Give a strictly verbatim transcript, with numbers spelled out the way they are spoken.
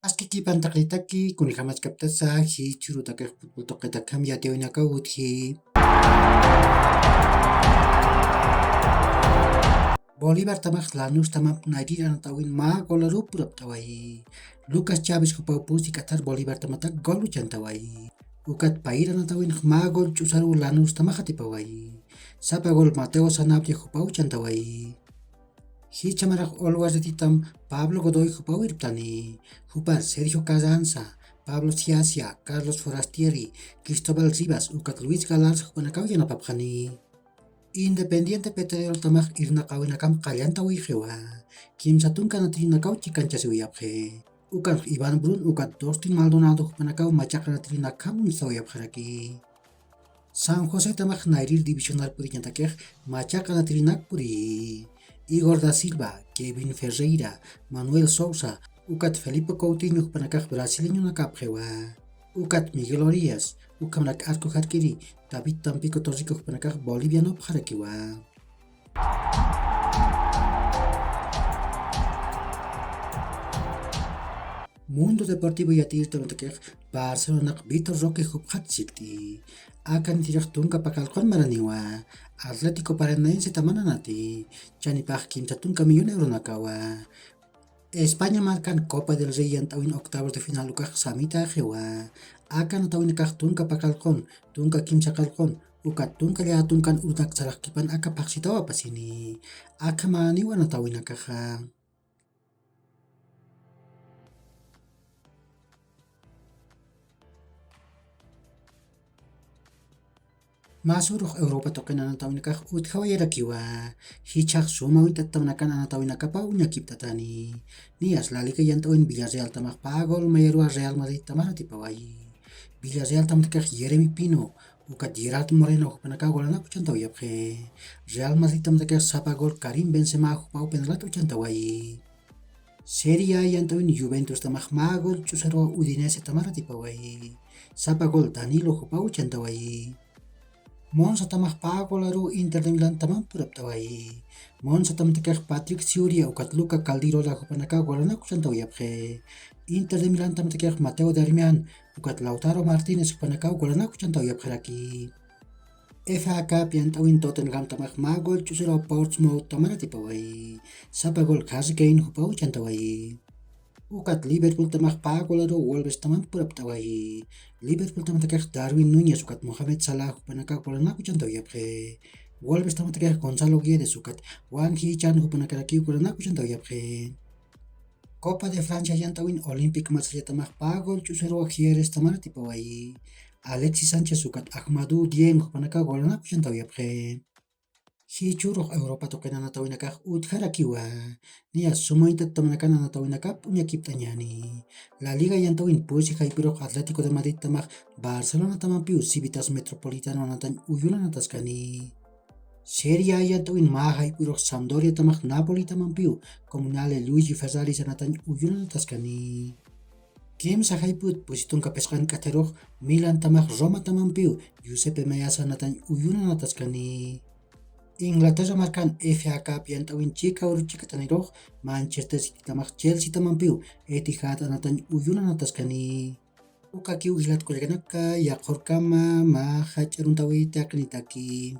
Aski kipantaqitaki, kunjamachkaptasa jichhürutakix futbol tuqitakham yatiyawinakaw utji. Bolivartamax Lanustamamp nayrir anatawin mä golaru purapt'awayi. Lucas Chávez jupaw pusi k'athar Bolivartamatak gol uchantawayi. Ukat payir anatawinx mä gol ch'usaru Lanustamax atipawayi. Sapa gol Mateo Sanabria jupaw uchantawayi. Jichha marax Always Readytam Pablo Godoy jupaw irptani. Jupar Sergio Carranza, Pablo Siasia, Carlos Forastieri, Cristóbal Rivas ukat Luis Galarza jupanakaw yanapapxani. Independiente Petrolerotamx irnaqäwinakam qallantawayxiwa. Kimsa tunka anatirinakaw chikanchasiwayapxi. Ukanx Iván Brun ukat Dustin Maldonado jupanakaw machaq anatirinakjam uñstawayapxaraki. San Josetamax nayrir divisional puriñatakix machaq anatirinak puriyi. Igor da Silva, Kevin Ferreira, Manuel Sousa, ukat Felipe Coutinho jupanakax brasileñonakapxiwa. Ukat Miguel Orías, ukhamanak arco jarkiri, David Tampico Torrico jupanakax bolivianopxarakiwa. Mundo Deportivo yatiyirtamatakix Barcelonaq Vitor Roque jupxat sikt'i. Aka anitirix tunka paka alqun maraniwa. Atlético Paranaensetam ananati. Chanipax kimsa tunka millón euronakawa. España markan Copa del Rey yant'awin octavos de final ukax samitaxiwa. Aka anatawinakax tunka paka alqun, tunka kimsa alqun, ukat tunka llätunkan urunak saraqkipan aka phaxsitaw apasini. Aka mäniw anatawinakaxa. Mä surux Europa tuqin anatawinakax utjawayarakiwa. Jichhax suma uñt'attamanakan anatawinakapaw uñakipt'atani. Niyas La Liga yant'awin Villarrealtamax pä gol mayaruwa Real Madridtamar atipawayi. Villarrealtamatakixa Jeremy Pino ukat Gerard Moreno jupanakaw golanak uchantawayapxi. Real Madridtamatakixa sapa gol Karim Benzema jupaw penalat uchantawayi. Serie A yant'awin Juventustamax mä gol ch'usaruwa Udinesetamar atipawayi. Sapa gol Danilo jupaw uchantawayi. Monsatamax pä golaru Inter de Milantamam purapt'awayi. Monsatamatakixa Patrick Ciuria ukat Luca Caldirola jupanakaw golanak uchantawayapxi. Inter de Milantamatakixa Mateo Darmian ukat Lautaro Martínez jupanakaw golanak uchantawayapxaraki. F A Cup yant'awin Tottenhamtamax mä gol ch'usaruwa Portsmouthtamar atipawayi. Sapa gol Harry Kane jupaw uchantawayi. Ukat Liverpooltamax pä golaru Wolvestamam purapt'awayi. Liverpooltamatakixa Darwin Núñez ukat Mohamed Salah jupanakaw golanak uchantawayapxi. Wolvestamatakixa Gonzalo Guedes ukat Wang Hee-chan jupanakarakiw golanak uchantawayapxi. Copa de Francia yant'awin Olympique Marsellatamax pä gol ch'usaruwa Hierrestamar atipawayi. Alexis Sánchez ukat Ahmadou Dieng jupanakaw golanak uchantawayapxi. Jichhürux Europa tuqin anatawinakax utjarakiwa. Niyas suma uñt'attamanakan anatawinakap uñakipt'añäni. La Liga yant'awin pusi jayp'irux Atlético de Madridtamax Barcelonatamampiw Civitas Metropolitano anatañ uyunanataskani. Serie A yant'awin mä jayp'irux Sampdoriatamax Napolitamampiw Comunale Luigi Ferraris anatañ uyunanataskani. Kimsa jayp'ut pusi tunka phisqan k'atharux Milantamax Romatamampiw Giuseppe Meazza anatañ uyunanataskani. Inglaterra markan F A Cup yant'awin chika uru chikat'anirux Manchester Citytamax Chelseatamampiw Etihad anatañ uyunanataskani. Ukakiw jilat kullakanaka, yaqhurkama mä jach'a aruntawi taqinitaki.